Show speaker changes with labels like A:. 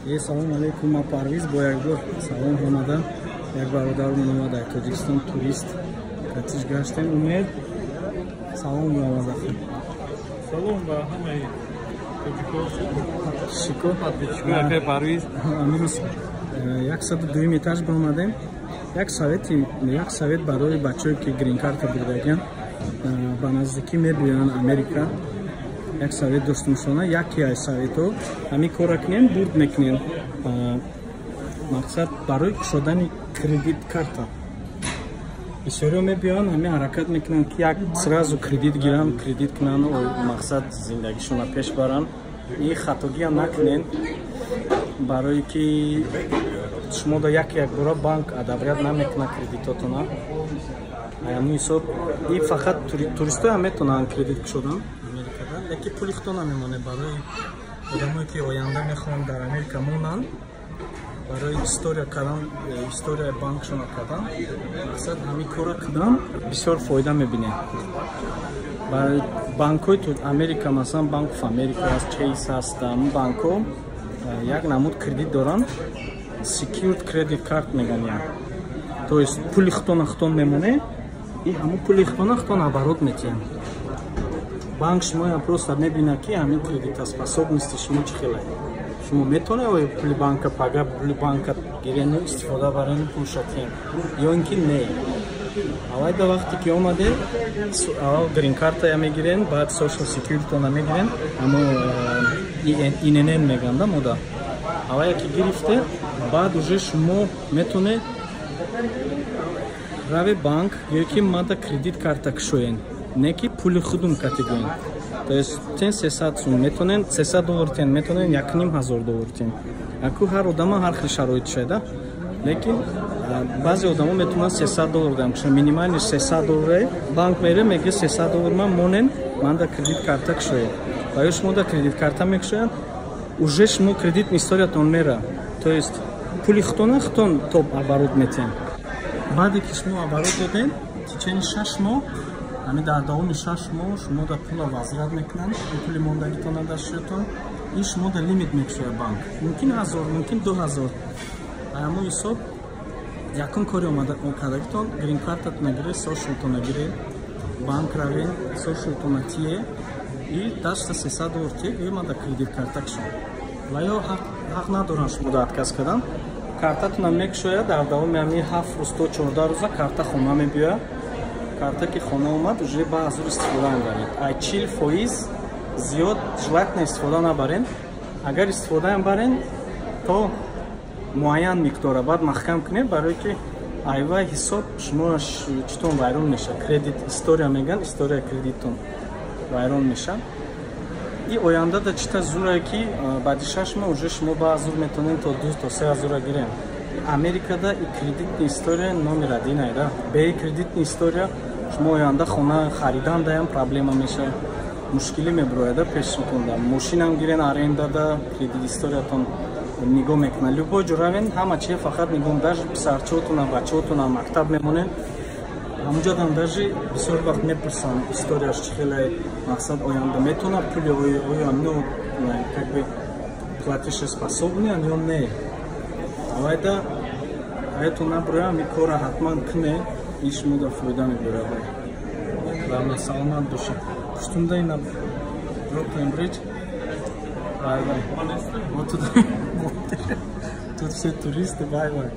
A: Салом алейкум, ма Парвиз. Бо якбор салом омада, як бародармон омада Тоҷикистон, турист катиш гаштем. Умед, салом гӯямазахи.
B: Салом ба ҳамаи тоҷико.
A: Шико.
B: Подписчикои Парвиз.
A: Амирӯз 102-юм этаж биомадем. Як совети, як совет барои бачаое, ки грин-карта бурдагиан, ба наздикӣ мебиёянд Америка. Як совет доштумшона, яке аз советҳо: ҳамин кора кунем, бурд мекунем. Мақсад, барои кушодани кредит карта. Бисёриҳо мебиёянд, ҳамин ҳаракат мекунанд, ки як сразу кредит гиранд, кредит кунанд, мақсад, зиндагишонро пеш баранд. Ин хатогиам накунен, барое ки шумо да як якбора банк одобрять намекунад кредитотона. Ҳамин ҳисоб и фақат туристоям метавонанд кредит кушодан Америкада, лекин пули худто намемонед. Барои одамое, ки оянда мехоҳанд дар Америка монанд, барои история кардан, историяи банкшона кардан, мақсад, ҳамин кора кунам, бисёр фоида мебинед. Банкҳои Америка, масалан, Bank of America аст, Chase аст, банкҳо як намуд кредит доранд, secured credit card меган, як, то есть пули худтона худтон мемоне и ҳамун пули худтона худтон оборот метиҳанд. Банк шумоям просто мебинад, ки ҳамин кредитоспособности шумо чӣ хеле, шумо метавонед пули банка пага, пули банка гирену истифода барен, пулша тиҳем ё ин ки не. Аввал да вақте ки омадем, аввал грин-картая мегирен, баъд social security-тона мегирен, амо ИНН меганда мода. Аввал яке гирифте, баъд уже шумо метавонед рави банк ё ки мада кредит карта кушоен, не ки пули худум категоен. То есть тен 300 сум метонен, 300 доллар тен, метонен 1500 доллар тен. Аку ҳар одама ҳар хел шароит шуда, лекин баъзе одамо метавонанд 300 доллар дам кушоянд. Минимальный 300 долларе. Банк мере, меге: «300 доллар ман монен, ман да кредит карта кушоед». Ва ё шумо да кредит карта мекушоянд, уже шумо кредит историятон мера, то есть пули худтона худтон то оборот метиҳем. Баъде ки шумо оборот додем, течение 6 моҳ, ҳамин дар давоми 6 моҳ шумо да пула возврат мекунанд, пули мондагитона дар счётон, и шумо да лимит мекушояд банк, мумкин 1000, мумкин 2000. Ҳамон ҳисоб якум кори кардагитон: грин-картатона гиред, social-тона гиред, банк равен, social-тона тие и дашта 300 доллар тие, гӯё ман да кредит карта кушам. Ва ё ҳақ надоранд шумо да отказ кардан. Картатона мекушояд, дар давоми ҳамин 7 рӯз то 14 рӯза карта хона мебиёяд. Карта ки хона омад, уже ба ҳазур истифода мебаред. Ай 40% зиёд желательно истифода набарен. Агар истифодаам барен, то муайян миқдора, баъд маҳкам кунед, барое ки айва ҳисоб шумо читон вайрон мешавад, кредит история меган, история кредиттон вайрон мешавад. И оянда да чита зурае, ки баъди 6 моҳ уже шумо ба ҳазур метавонед то 2 то 3 ҳазора гирем. Америкада и кредитная история номер один айда. Бе кредитная история шумо оянда хона харидан даям проблема мешавад, мушкилӣ мебирояда пешатонда. Мошинам гирен арендада, кредит историятон нигоҳ мекунад. Любой ҷо равен, ҳама чия фақат нигоҳ, даже писарчаотона, бачаотона мактаб мемонед, ҳамуҷадам даже бисёр вақт мепурсанд, историяш чӣ хеле, мақсад, оянда метавонад пули, оё ну как бы платежеспособный ё не. Авайда аятон наброям, ин кора ҳатман куне, ин шумо да фоида мебарад. Раҳмат, саломат бошед. Пуштунда ина Бруклин Бридж. Bye bye. Вот тут, тут все туристы, bye bye.